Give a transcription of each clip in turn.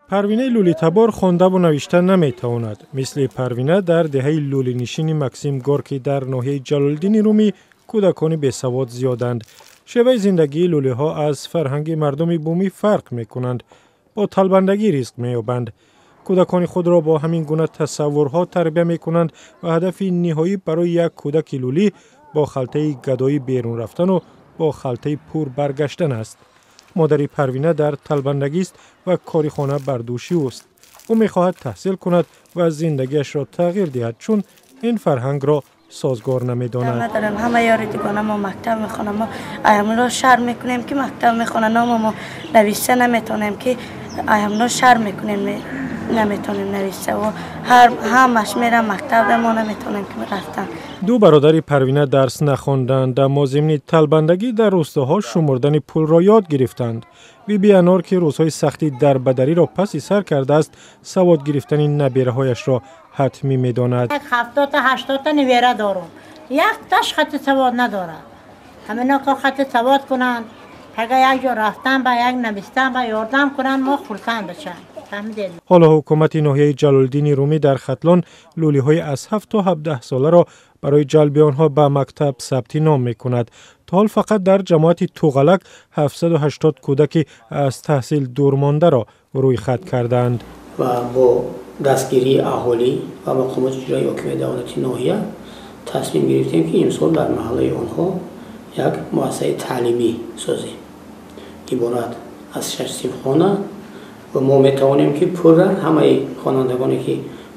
Парвинаи лӯлитабор хондаву навишта наметавонад. Мисли Парвина дар деҳаи лӯлинишини Максим Горкий дар ноҳияи Ҷалолиддини Румӣ кӯдакони бесавод зиёданд. Шеваи зиндагии лӯлиҳо аз фарҳанги мардуми бумӣ фарқ мекунанд. Бо талбандагӣ ризқ меёбанд. Кӯдакони худро бо ҳамин гуна тасаввурҳо тарбия мекунанд ва ҳадафи ниҳоӣ барои як кӯдаки лӯлӣ бо халтаи гадоӣ берун рафтану бо халтаи пур баргаштан аст. Модари Парвина дар талбандагист ва кори хона бар дӯши ӯст. Ӯ мехоҳад таҳсил кунад ва зиндагиашро тағйир диҳад, чун ин фарҳангро созгор намедонад. Надорем, ҳама ёри дугона мо мактаб мехонам, мо аямро шарм мекунем, ки мактаб мехонанд, аммо мо нависта наметавонем, ки аямро шарм мекунем, наметавонем нависта. Ҳамаш мерам мактаб, мо наметавонем ки рафтан. Ду бародари Парвина дарс нахонданд, аммо зимни талбандагӣ дар рӯстоҳо шумурдани пулро ёд гирифтанд. Биби Анор, ки рӯзҳои сахти дарбадариро паси сар кардааст, савод гирифтани набераҳояшро ҳатмӣ медонад. 70-та 80-та невера дорум, якташ хати савод надорад. Ҳамино ко хати савод кунанд, агар як ҷо рафтан ба як навистан ба ёрдам кунанд, мо хурсанд бошем. Ҳоло ҳукумати ноҳияи Ҷалолиддини Румӣ дар Хатлон лӯлиҳои аз 7 то 17 соларо барои ҷалби онҳо ба мактаб сабти ном мекунад. То ҳол фақат дар ҷамоати Туғалак 780 кӯдаки аз таҳсил дур мондаро рӯйхат кардаанд. Ва бо дастгирии аҳолӣ ва мақомоти иҷроии ҳокимияти давлати ноҳия тасмим гирифтем, ки имсол дар маҳаллаи онҳо як муассисаи таълимӣ созем, иборат аз 6 синфхона, ва мо метавонем, ки пурра ҳамаи хонандагоне, ки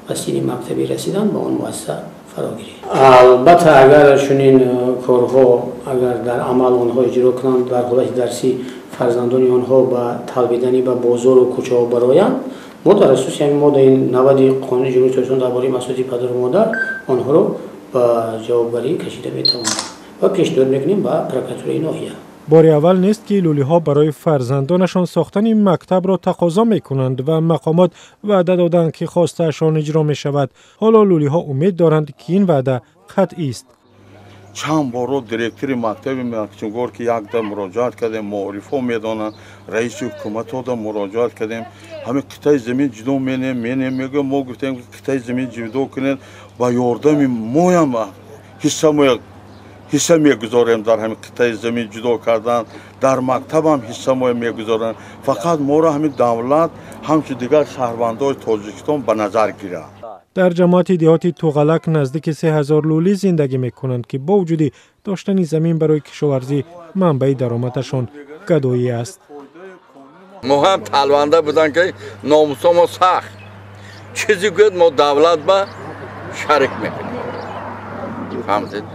ба синни мактабӣ расиданд, ба он муассиса фаро гирем. Албатта, агар чунин корҳо агар дар амал онҳо иҷро кунанд, дар ҳолати дарсӣ фарзандони онҳо ба талбиданӣ ба бозору кӯчаҳо бароянд, мо дар асоси ҳамин моддаи 90-и Қонуни Ҷумҳурии Тоҷикистон дар бораи масъулияти падару модар онҳоро ба ҷавобгарӣ кашида метавонем ва пешниҳод мекунем ба прокуратураи ноҳия. Бори аввал нест, ки лӯлиҳо барои фарзандонашон сохтани мактабро тақозо мекунанд ва мақомот ваъда доданд, ки хостаашон иҷро мешавад. Ҳоло лӯлиҳо умед доранд, ки ин ваъда қатъист. Чанд боро директори мактаби Максим Горкий якда муроҷиат кардем, маорифҳо медонанд, раиси ҳукуматҳода муроҷиат кардем. Ҳамин қитъаи замин ҷудо менем, менем мегӯям. Мо гуфтем, қитъаи замин ҷудо кунед, ба ёрдами моям ҳисса мегузорем дар ҳамин қитъаи замин ҷудо кардан, дар мактабам ҳисса моя мегузоранд. Фақат моро ҳамин давлат ҳамчун дигар шаҳрвандои Тоҷикистон ба назар гирад. Дар ҷамоати деҳоти Туғалак наздики 3000 лӯлӣ зиндагӣ мекунанд, ки бо вуҷуди доштани замин барои кишоварзӣ манбаи даромадашон гадоӣ аст. Мо ҳам талванда будан, ки номусо мо сахт чизе гӯяд, мо давлат ба шарик мекунем, фаҳмидед?